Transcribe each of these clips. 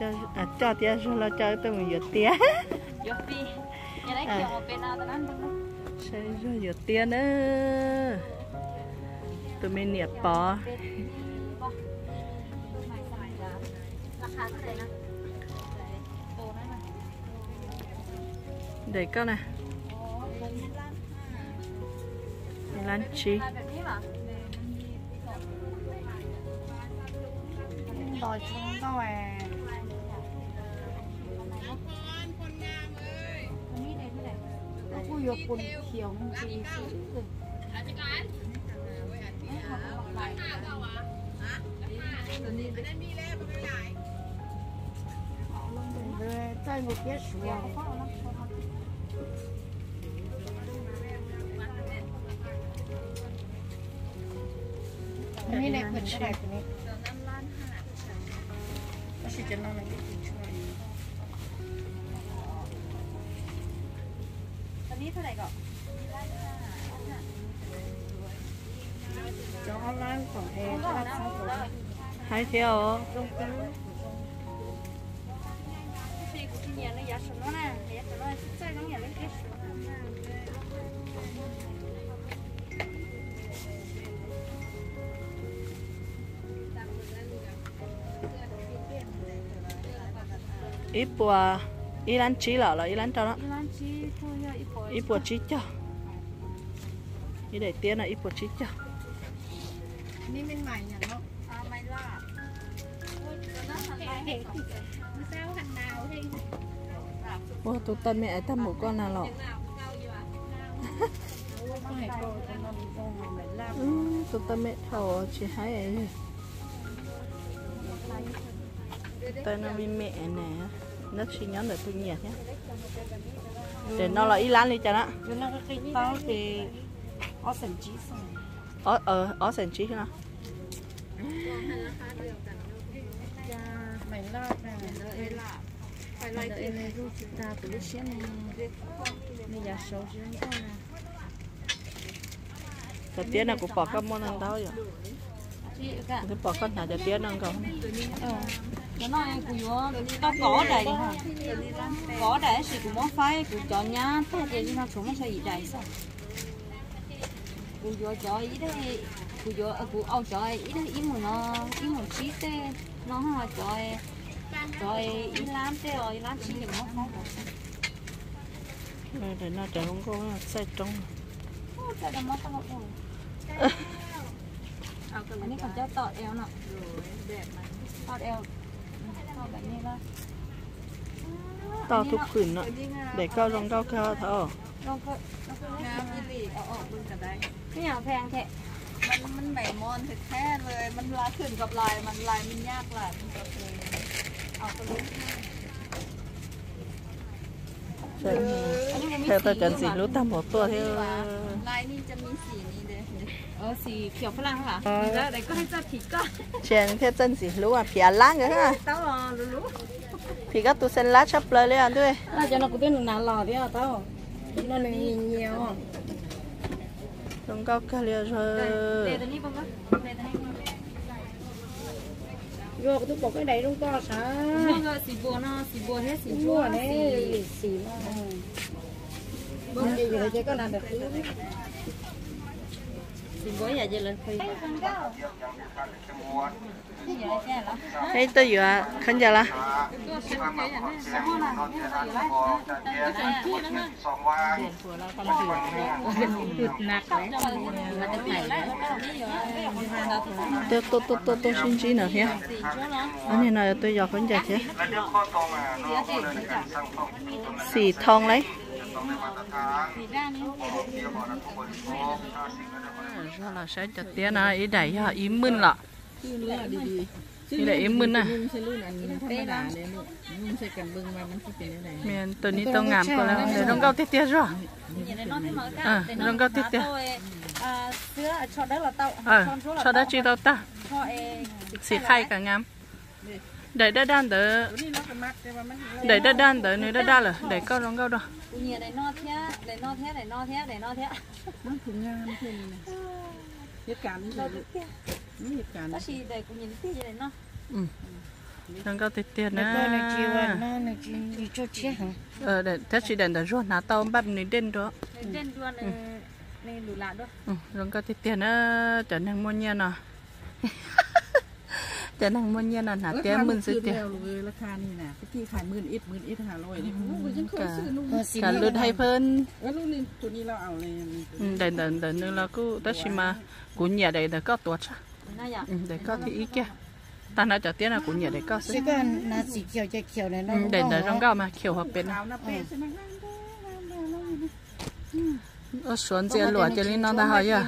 Coj tiab zog los coj wb tuaj mus yuav tiab. Saib zog yuav tiab na. Tus me niam pov. Daim koj na. Ib lab tsib. Kuj yuav pun khiav xwb. Txaij mus piab suav. Haib thiab os. Ib puas, ib lab tsib los los ib lab rau no? Ib puas tsib caug. Ib daim tiab no ib puas tsib caug. Ua tus tau me es tag npaum koj na los. Tus tau me dhau tsis haib. Tau no me me ne, nyob tsis nyob ntawm tus nyiam thiab. Ces no los ib lab li cas na? Ob xees tsib no. Cov tiab no kuv pom koj muaj ntau ntau yom. Kuv pom koj hnav cov tiab no nkaus. Cov no kuv yuav tau kaum ob daim, kaum ob daim tab sis kuv muab faib kuv cov nyab tag ces li no tshuav muaj txog yim daim xwb. Kuv yuav cov ib daim, kuv yuav, kuv au cov ib daim ib mus no, ib mus tsib tej no, cov, cov ib lab tej os, ib lab tsib ces muab faib. Daim no cov zoo nkauj txaij roob. Toj tub qhwm no, daim koj zoo nkauj kawg thaum. Tau cov ntxim hlub tag npaum tuaj thiab. Tseem thiaj txawj ntxim hlub phim av lab nkawd. Phim koj tus xeem lab tshaj plaws li os ntuj. Cov no kuv twb nav los thiab tau. Nws nyias nyias. Zoo nkauj kawg li os. Yog kuv twb pom koj daim zoo nkauj sav. Xim npuas no, xim npuas thiab xim npuas ne, xim no. Ces yog ces koj nav ntawm qwb. Xim npuas yam ces lawv. Peb tuaj yuav khaub ncaws lawm. Tuaj tuaj tuaj tuaj sib ntsib no thiab. Ob niag no tuaj yos khaub ncaws thiab. Xim thoo lauj. Zog los saib cov tiab no ib daim yog ib mwj los. Ib daim ib mwj na. Tus ni tau ngam ko zoo nkauj tiag tiag zog. Zoo nkauj tiag tiag. Tsho dab tsi tau tag. Xim khaij kam ngam. Daim daj daj ntawd, daim daj daj ntawd nws daj daj lawm, daim koj zoo nkauj dua. Zoo nkauj tiag tiag na. Tab sis daim ntawd Zuag hnav tau npaj nws dej dua. Zoo nkauj tiag tiag na. Cov neeg muaj nyiaj no, cov neeg muaj nyiaj no hnav tiab mwj xwb tiag. Kav lwm hais pheej. Daim ntawd ntawm nws los kuj tab sis mas kuv nyiam daim ntawm koj tuav tshaj. Daim koj thiab ib kiag. Tag no cov tiab no kuv nyiam daim koj xwb. Daim ntawd zoo nkauj mas khiaum hauv pes no. Ua suav ntxias luam cia li no ntag hos yog.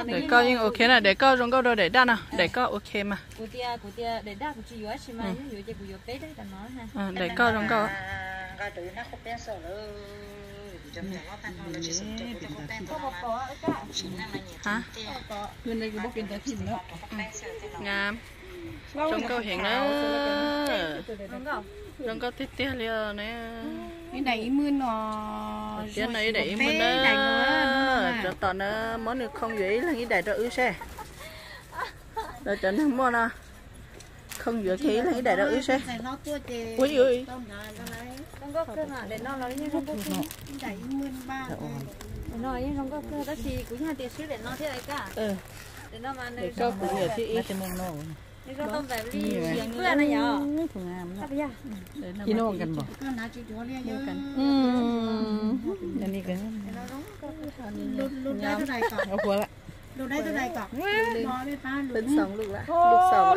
Daim koj yeej ok na, daim koj zoo nkauj dua daim daj no, daim koj ok mas. Daim koj zoo nkauj. Zoo nkauj heev na. Zoo nkauj tiag tiag li os ne. Tiab no ib daim ib mwj na. Tsov tom na, muab nws khoo yuav ib leeg ib daim rau wb seb. Lawv cov neeg muaj no, khoo yuav kiag ib leeg ib daim rau wb seb. Ua, daim koj kuv nyiam thiab ib.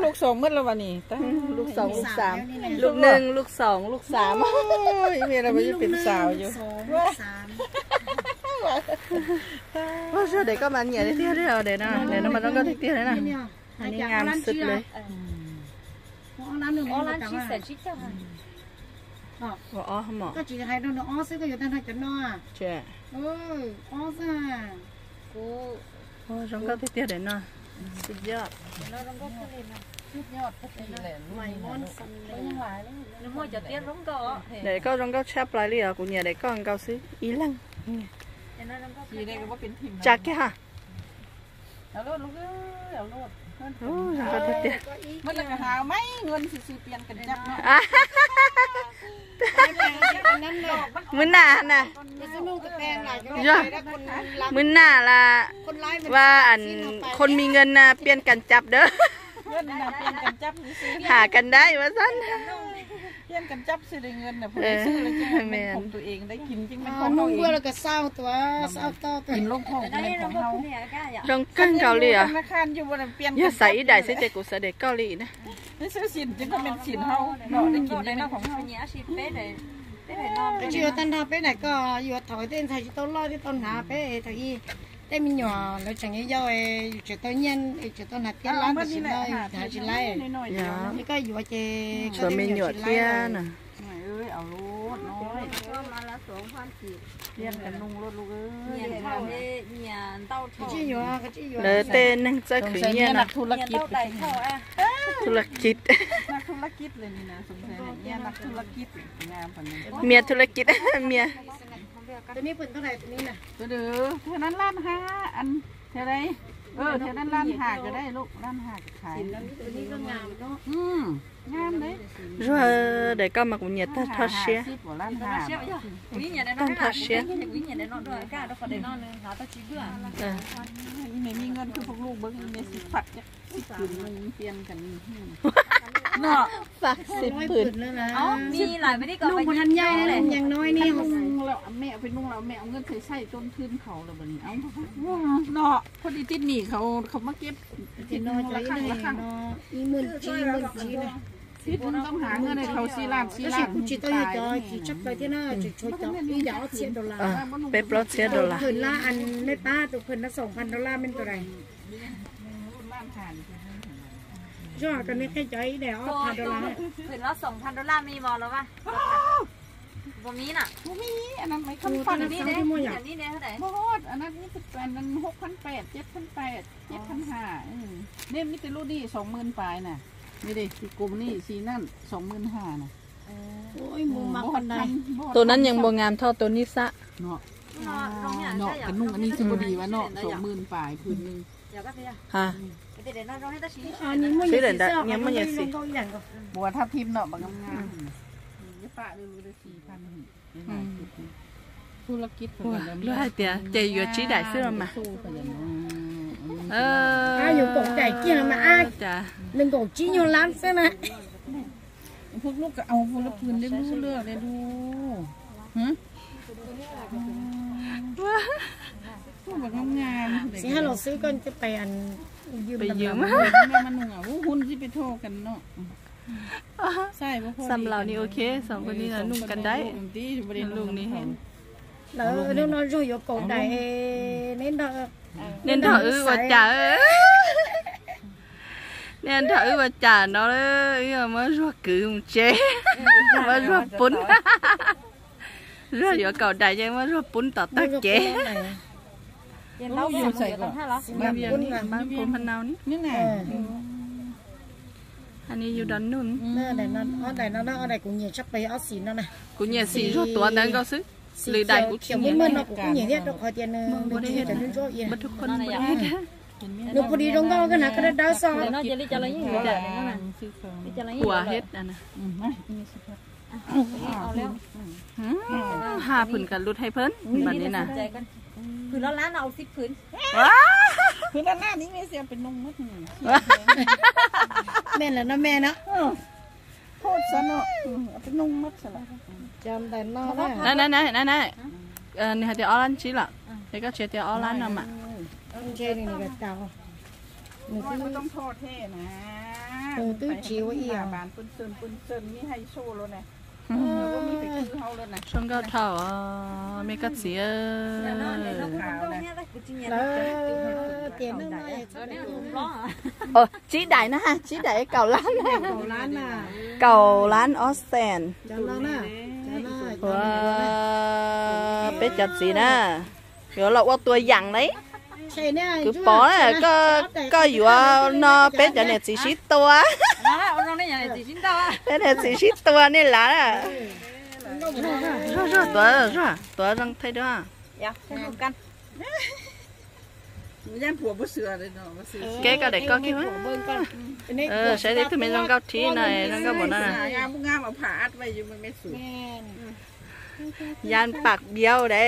Lub xoom muaj lub vas nis, lub xoom, lub xaam, lub neeg, lub xoom, lub xaam. Ib me no peb pem xaus yus. Ua zog daim koj mas nyiam tiag tiag li os, daim no, daim no mas zoo nkauj tiag tiag li na. Hais ni ngam xwb li. Ua ob mos. Zoo nkauj tiag tiag daim no. Daim koj zoo nkauj tshaj plaws li os, kuv nyiam daim koj nkaus xwb ib leeg. Tsa kiag ha. Zoo nkauj tiag tiag. Mws nam na. Yog, mws nam las, ua, คนมีเงินนะ เปลี่ยนกันจับเด้อ หากันได้ว่าซั่น Zoo kawg nkaus li os. Yog xaiv ib daim xwb ces kuv xaiv daim koj li na. Tsis yuav tag nrho peb daim koj, yuav thaum tej ntxhais tsis tau loj thiaj tau hnav, peb thaum ub tej me nyuam lawv tseem yau yau, yus tseem tau nyiaj, yus tseem tau hnav tiab lab, tam sim no yus hnav tsis laib. Es koj yuav ces tshuav me nyuam thiab na. Lawv tej neeg txawj khwv nyiaj no. Thu la kis. Mias thu la kis, mias. Zuag, daim koj mas kuv nyiam tag nrho siab. Tag nrho siab. Faj xib pwm. Tab sis kuv tsis tau yog cov kis tshaj plaws thiab na, tseem tshuav cov ib yam ob txhiab dollar. Peb plaub txhiab dollar. Mej pab tus phwm no xoom phan dollar mej tau dais. Zoj kom nws qhia cov ib daim ob phan dollar. Nej mib tej lub ni xoom mwj pais na, nej de ti kum ni xi na xoom mwj ha na. Tus nan yeej npau ngam thoj tus ni xab. No, cái nung anh ấy chứ có đi mà nó sáu mươi phải phần nưng. Hả? Xí đỉnh đợi, nhớ mua nhớ xí. Bùa tháp phim nó bằng ngâm ngâm. Ua, luag hais tias ces yuav tsib daim xwb los mas. Yuav kaum daim kiag mas, nees nkaum tsib nyuag lab xwb na. Phwj lub kaus, phwj lub pwg li lub lwj li lub. Xib hab los xwb koj pais yws mas. Ub, hun tsis pes thoj kan no. Xam laus ni ok, xoom ko ni nug kan daib, lug ni he. Lawv hnub no zog yuav kaum daim, neb nrog wb ua cas, neb nrog wb ua cas no, wb muab zuag kwv mus tsev, muab zuag pub. Zuag yuav kaum daim ces muab zuag pub tom tag kev. Nws yus do num. Kuv nyiam xim zuag tuav ntawd nkauj xwb. Lwm daim kuv tsis nyiam. Nws phu di zoo nkauj koj hnav koj dawb dawb xwb. Ua hib. Ha phwm kas lub hais phwm npam ni na. Me lawm no me no. Nws hais tias ob lab tsib lawm, es koj tsis tias ob lab no mas. Nws twb tsis ua ib yam. Zoo nkauj dhau, me koj txiv. Tsib daim na, tsib daim kaum lab, kaum lab ob xees. Ua, peb cov txiv na, yuav los ua tua yam na. Kuv pom na, koj yuav no peb cov niam txiv sib tua. Peb niam txiv sib tua nej lav na. Zuag, zuag, tuav, zuag, tuav zoo thaij duab. Kev koj daim koj kiag. Saib tib tug me zoo nkauj thib no, zoo nkauj npaum no na. Yan pam biau de.